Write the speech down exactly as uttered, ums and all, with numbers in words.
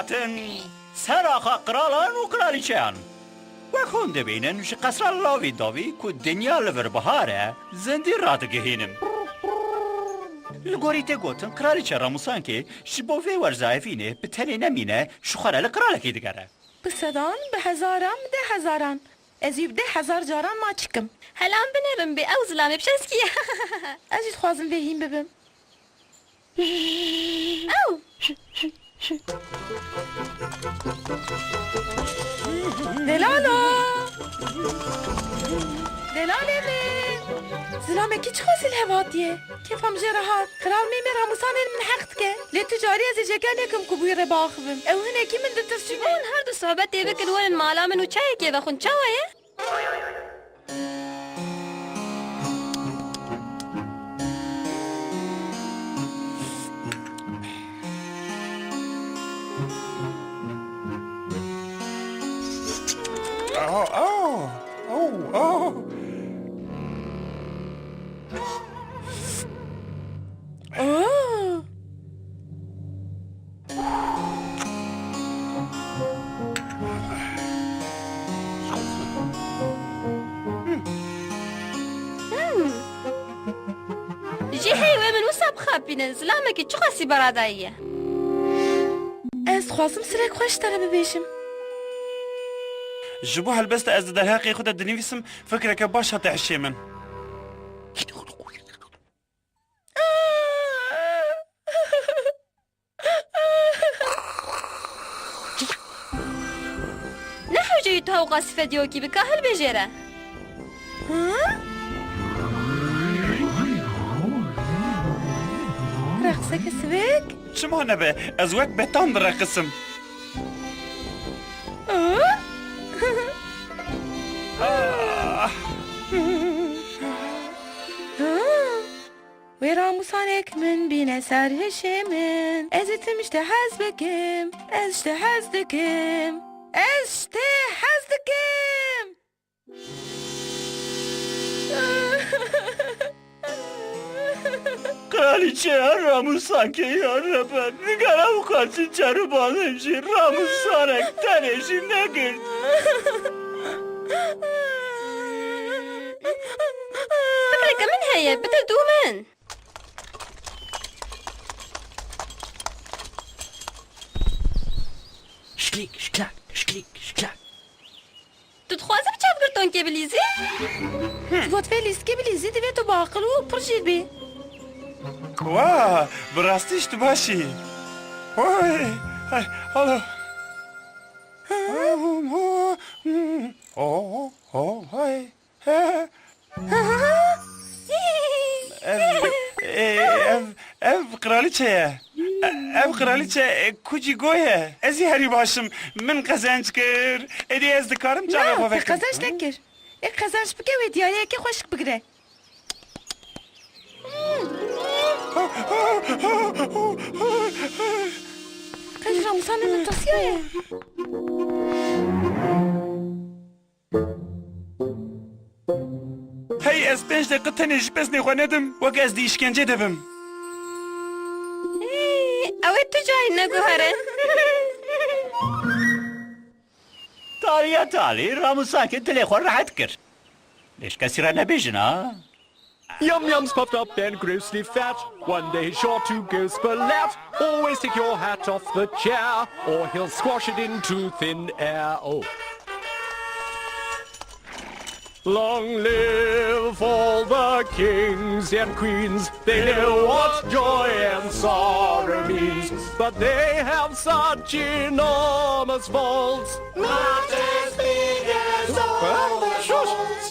Hatin ser axa qiralan û qiralîçeyan. Wek hûn dibînin, ji qesra lavî davî ku dinya li vir bihar e, zindî radigihînim. Li gorî tê gotin, qiralîçe Ramûsankê ji bo vê werza evînê bi tenê nemîne, ji xwe re li qiralekî digere. Bi sedan, bi hezaran, bi deh hezaran. Ez wî bi deh hezar caran maçî kim. Helan binêrin bê, ew zilamê bi çeskî ye. Ez jî dixwazim vê hîn bibim. Ew! Delalo! Delalê min! Zilamekî çiqasî li hev hatiye. Kêfa min jê re hat. Qral Mêmê Ramûsanên min heq dike. Lê tu carî ez ê jêkar nekim ku bi wî re biaxivim. Ew hinekî min ditirsîne. Hûn her du sohbetê bikin, werin mala min û çayekê vexwin. Çawa ye? Oh, oh, oh, oh. Oh. Hmm. Jê hey wê min wisa bixapînin, zilamekî çiqasî beradayî ye. Ez dixwazim sirek xweş ji te re bibêjim. Ji bo helbesta ez di derheqê xwe de dinivîsim, fikreke baş hate hişê min. Ne hewce yî tu hewqa sifediyokî bi ka hilbêjê re. Hı? Reqseke sivik? Çima nebe? Ez wek betan direqisim. Hı? Ah! Hı? Wê ramûsanek min bîne ser hişê min. Ez ê tim ji te hez bikim. Ez ji te hez dikim. Ez ji te hez dikim. Kraliçeya Ramûsankê ya Rebe, nigara û xaçî çerûbanên jî Ramûsanek tenê jî negirt. Fikreke min heye, bide dû min. Şiklîk, şiklak, şiklîk, şiklak. Tu dixwazî bi çavgirtonkê bilîzî? Tu got vê lîstikê bilîzî, divê tu bi aqil û pir jîr bî. Wa, bi rastî jî tu baş î. Oy, ay, alo. Oh, oh, ay. Ev, e, ev, ev qiraliçe ye. E, ev qiraliçe, e, kucî go ye. Ez ê herî baş im. Min qezenc kir. Êdî ez dikarim çavê xwe vekim. Na, te qezenc nekir. Ê qezenc bike wê diyariyeke xweşik bigire. Qey Ramûsanê min tirsiyaye. Hey, ez pênc deqe tenê ji beznê xwe nedim, weke ez di îşkencê de bim. Hey, ew ê tu carî neguhere. Taliya talî, Ramûsankê dilê xwe rehet kir. Lê ji kesî re nebêjin, ha? Yum Yum's puffed up and grossly fat. One day he's sure to go splat. Always take your hat off the chair, or he'll squash it into thin air. Oh. Long live all the kings and queens. They know what joy and sorrow means, but they have such enormous faults. Not as big as all the faults.